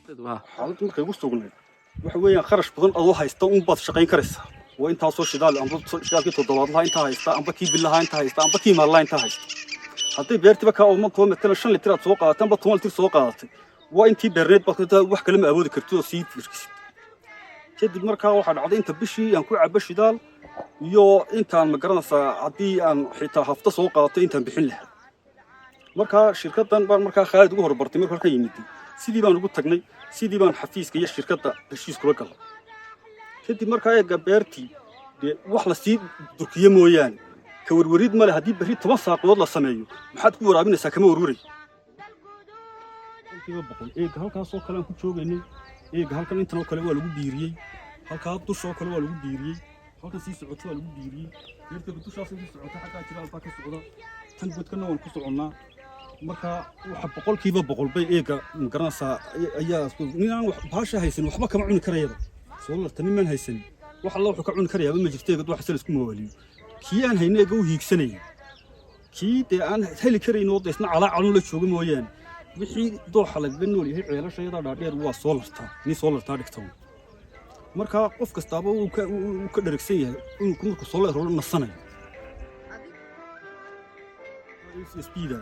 Xaaladdu markay ugu sugnayd waxa weeyaan, kharash badan adoo haysta unbaad shaqayn karaysaa. Waa intaasoo shidaal, amba shidaalkii toddobaadlaha intaa haysta, amba kii bilaha intaa haysta, amba kii maallaha intaa haysta. Hadday beertiba kaa oomantoo, matalan 5 litir aad soo qaadatay amba 10 litir soo qaadatay, waa intii beerneed baad ka, wax kale ma awoodi kartid oo sii firkisid. Kadib markaa waxaa dhacday inta bishii aan ku cabo shidaal iyo intaan, ma garanaysaa, haddii aan xitaa hafta soo qaato intaan bixin lahaa. Markaa shirkaddan baan markaa Khaalid ugu horbartay. Markuu halkan yimid, sidii baan ugu tagnay, sidii baan xafiiska iyo shirkadda heshiis kula galnay. Kadib markaa eega beertii dee wax lasii durkiye mooyaane ka warwarid male. Haddii berri 10 saaqadood la sameeyo, maxaad ku waraabinaysaa? Kama warwaray 100%. Eega halkaasoo kale aan ku joogaynay, eega halkan intan oo kale waa lagu biiriyey, halkaa dushoo kale waa lagu biiriyey, halkan sii socoto waa lagu biiriyey. Beerta dushaas sii socota xaggaa jira baa ka socda, tan godkana waan ku soconnaa. Marka waxa 100% bay eega, magaranaysaa, ayaa ninaan baasha haysan waxba kama cuni karayaba. Soolarta nimaan haysanin wax alla wuxuu ka cuni karayaaba ma jirto. Eega waxa la isku mawaaliyo, kii aan hayna eega u hiigsanaya, kii dee aan heli karayn oo dee isna calaacalun la jooga mooyaane. Wixii dooxa lagaga nool yahay, ceelasha yadaa dhaadheer, waa soolartaa nin soolartaa dhigta. Marka qof kastaaba wuu ka dheragsan yahay inuu markuu soolar helo nasanayo. SSP-da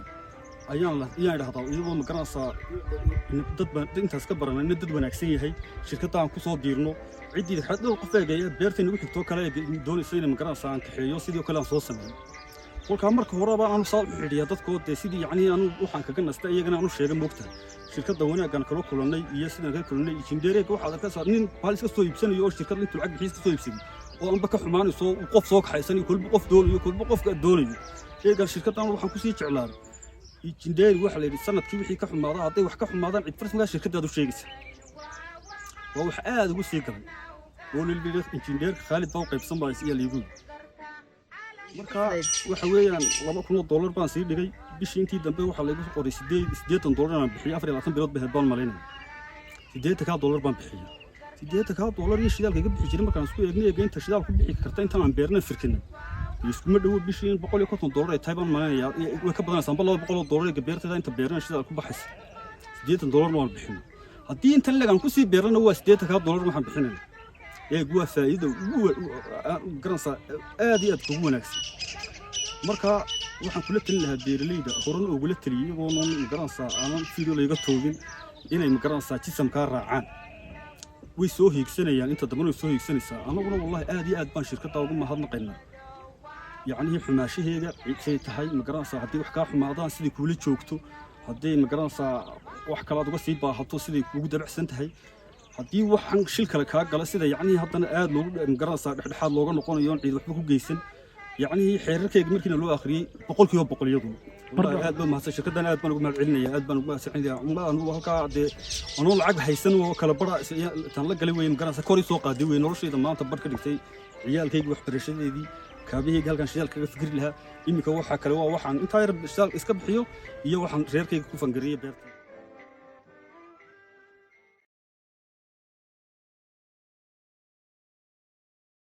ayaan idhahdaa, iyadoo, ma garanaysaa, dad baan intaas ka baranay, dad wanaagsan yahay shirkadda aan kusoo biirno. Ciddii dhowr qof eegaya beerta nagu xigtoo kale ee doonaysa inay, ma garanaysaa, aan kaxeeyo, sidoo kale aan soo sameeyo. Kolkaa marka horeba aanu saa u xidhiya dadkoo dee sidii yacnii anu waxaan kaga nastay, iyagana aanu sheegay, moogtahay, shirkadda wanaaggan kala kulannay iyo sidaan kala kulannay injineereega. Waxaad arkaysaa nin baal iska soo iibsanayo oo shirkad intuu lacag bixiis ka soo iibsaday oo anba ka xumaanayso, uu qof soo kaxaysanayo, kolba qof doonayo, kolba qofka doonayo. Eegan shirkaddan waxaan kusii jeclaaday injineeri, waxa la yidhi sanadkii wixii ka xumaada, hadday wax ka xumaadaan, cid farsmagaa shirkaddaad u sheegaysa. Waa wax aad ugu sii galay oo lili injineerka Khaalid baa u qaybsan baa ayaa laygu yidhi. Marka waxa weeyaan $2,000 baan sii dhigay bishii. Intii dambe waxaa laygu qoray $80 inaan bixiyo. 24 bilood bay baan malaynaya. $80-kaa baan bixiyey. $80-kaa iyo shidaalka iga bixi jiray markaan isku eegnay, eega inta shidaal ku bixi karta intaan aan beerna firkinay iskuma dhowo. Bishii in $150 ay tahay baan malaynayaa, way ka badanaysaa, amba $200 eega beertada inta beerna shidaal ku baxaysa. $80-na waan bixinay. Haddii intan leeg aan kusii beerana, waa $80-kaa waxaan bixinayna. Eeg, waa faa'iida ugu garanaysaa aad iyo aad kugu wanaagsan. Marka waxaan kula talin lahaa beeralayda, horena ugula taliyay, iyagoonan, magaranaysaa, aanan video layga toogin, inay, magaranaysaa, jisamkaa raacaan. Way soo hiigsanayaan, inta dambena way soo hiigsanaysaa. Annaguna wallahi aad iyo aad baan shirkadda ugu mahadnaqaynaa. Yacnihii xumaashaheega say tahay, magaranaysaa, haddii wax kaa xumaadaan siday kuula joogto, hadday, magaranaysaa, wax kale aad uga sii baahato siday kuugu dabacsan tahay, haddii waxaan shil kale kaa gala sida yacnihii haddana aad loogu, magaranaysaa, dhexdhexaad looga noqonayo oon ciid waxba ku geysan. Yacnihii xeerarkeyga markiina loo akhriyey, 100% iyaduna wallahi aad baan mahadsan. Shirkaddan aad baan ugu mahad celinaya, aad baan ugu mahad celinaya. Anugu halkaa dee anoo lacag haysan oo kala bara tan la galay weye, magaranaysaa, kor ii soo qaaday weye, noloshayda maanta bar ka dhigtay, ciyaalkayga waxbarashadeedii, kaabahayga halkan shidaal kaga fikri lahaa. Iminka waxaa kale waa waxaan intaa yar shidaal iska bixiyo iyo waxaan reerkayga ku fangariyey beerta.